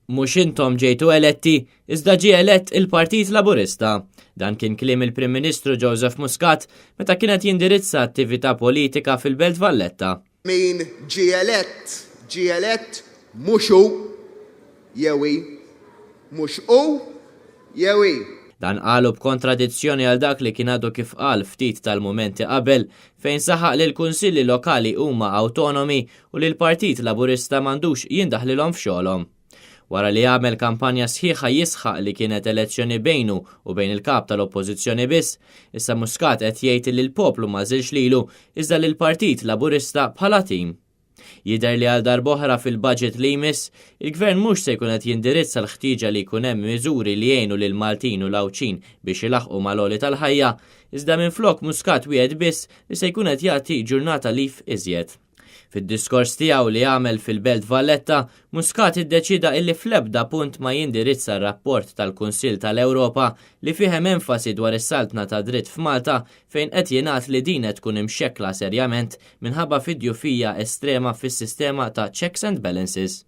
Mhux intom ġejtu eletti, iżda ġie elett il-Partit Laburista. Dan kien kliem il-Prim Ministru Joseph Muscat meta kien qed jindirizza attività politika fil-Belt Valletta. Min ġie elett, ġie elett mhux hu jew hi. Mhux hu jew hi. Dan qalu b'kontradizzjoni għal dak li kien għadu kif qal ftit tal-mumenti qabel fejn saħaq li l-kunsilli lokali huma awtonomi u li l-Partit Laburista m'għandux jindaħlilhom f'xogħolhom. Wara li għamel kampanja sħiħa jisħaq li kienet elezzjoni bejnu u bejn il-Kap tal-Oppożizzjoni biss, issa Muscat qed jgħid li l-poplu m'għażilx lilu iżda lill-Partit Laburista bħala tim. Jidher li għal darb'oħra fil-budget li jmiss, il-Gvern mhux se jkun qed jindirizza l-ħtieġa li jkun hemm miżuri li jgħinu lill-Maltin u l-Għawdxin biex ilaħħqu mal-għoli tal-ħajja, iżda minflok Muscat wiegħed biss li se jkun qed jagħti ġurnata leave iżjed. Fid-diskors tiegħu li għamel fil-Belt Valletta, Muscat iddeċieda illi fl-ebda punt ma jindirizza r-rapport tal-Kunsill tal-Ewropa li fih hemm enfasi dwar is-saltna tad-dritt f'Malta fejn qed jingħad li din qed tkun imxekkla serjament minħabba fi djufija estrema fis-sistema ta' checks and balances.